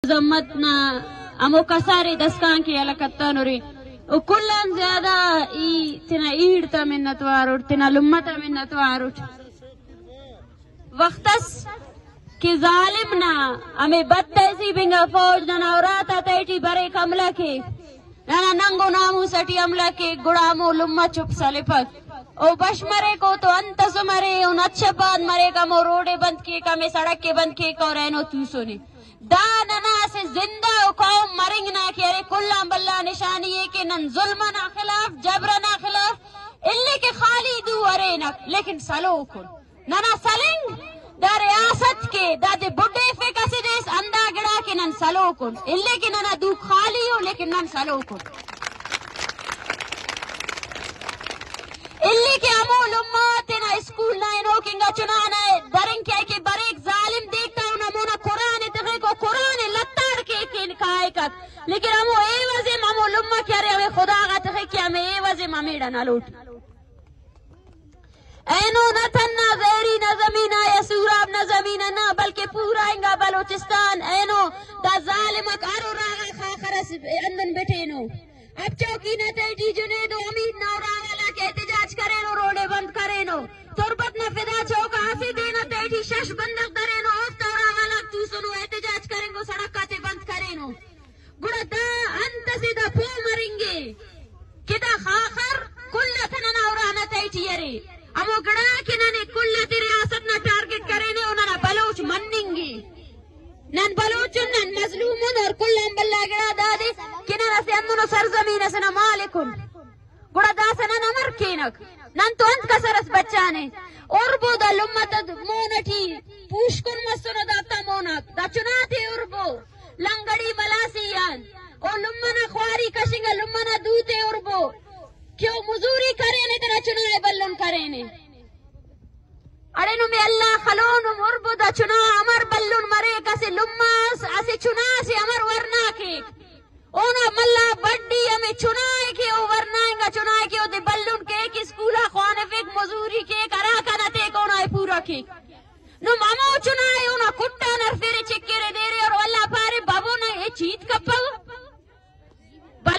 زحمت نا ہمو کسارے دسکان کے الکتان اورے۔ او کلان زیادہ ای تینا ایڑ تا منتوار اور تینا لمہ تا منتوار اور۔ وختس کہ ظالم نا ہمے بد تہذیب انگا فوج ننا اراتا تیٹی بریک حملہ کے، ننا ننگ و ناموس اٹی حملہ کے، گڑا ہمو لمہ چپ سلپک۔ او بش مریک، او تو انت ئس مرے، او نت شپ بعد مریک، ہمو روڈ ء بند کیک، ہمے سڑک ء بند کیک اور اینو توسنے۔ دا ننا اسہ زندہ و قوم مرنگ نا کہ ارے کل آن بھلا نشانی ء کہ نن ظلم ئنا خلاف، جبر ئنا خلاف، الی کہ خالی دو ارینک، لیکن سلوک ان۔ ننا سلنگ دا ریاست کے، دادے بڈیفک اسہ دیس، ہندا گڑا کہ نن سلوک ان۔ الی کہ ننا دوک خالی ء، لیکن نن سلوک ان۔ الی کہ ہمو لمہ تینا اسکول نا ہنوک انگا چنا نا درنگ کہ کہ بریک ظالم دیک تا اونا مونا قرآن ء تخک و قرآن ء لتاڑ کے کن کائکک۔ لیکن ہمو عوض ء ہمو لمہ کہ ارے ہمے خدا غا تخک کہ ہمے عوض ء ہمیڑا نلوٹ۔ اینو نہ تھنا زہری نا زمین آ یا سوراب نا زمین آ نہ، بلکہ پورا انگا بلوچستان اینو دا ظالمک ہر اراغا خاخر اس ہندن بٹینو۔ اب چوکی نا تیٹی جنید و حمید نا اراغا لاک احتجاج کرینو، روڈے بند کرینو۔ تربت نا فدا چوک آ اسہ دے نا تیٹی شش بندغ درینو، اوفتا اراغا لاک توسنو، احتجاج کرینگو، سڑک آتے بند کرینو۔ گڑا دا انت اسے دا پہہ مرنگے کہ دا خاخر کل اتنا ننا ارانا تیٹی ارے۔ ہمو گڑا کہ ننے کل اتے ریاست نا ٹارگٹ کرینے و ننا بلوچ مننگے۔ نن بلوچ ان، نن مظلوم ان اور کل آن بھلا گڑا دادے کہ نن اسہ ہندنو سرزمین اسے نا مالک ان۔ گڑا داسہ نن امر کینک؟ نن تو انت کسر اس بچانے؟ اربو دا لمہ تا مون اٹی پوشکن مسنو داتا موناک۔ دا چناتے اربو لنگڑی ملاسی آن۔ او لمہ نا خواری کشنگ آ، لمہ نا دوتے اربو کہ او مزوری کرینے، تینا چنائے بلن کرینے۔ اڑے نمے اللہ خلو، نم اربو دا چنا امر بلن مریک، اسہ لمہ اس، اسہ چنا اسے امر ورنا کیک۔ اونا ملا بڈی ہمے چنائے کہ او ورنا انگا چنائے کہ اودے بلن کیک، اسکولا خوانفک، مزوری کیک، ہرا کنا تیک اونا ء پورا کیک۔ نم ہمو چنائے اونا کٹان ہرفیرے، چہ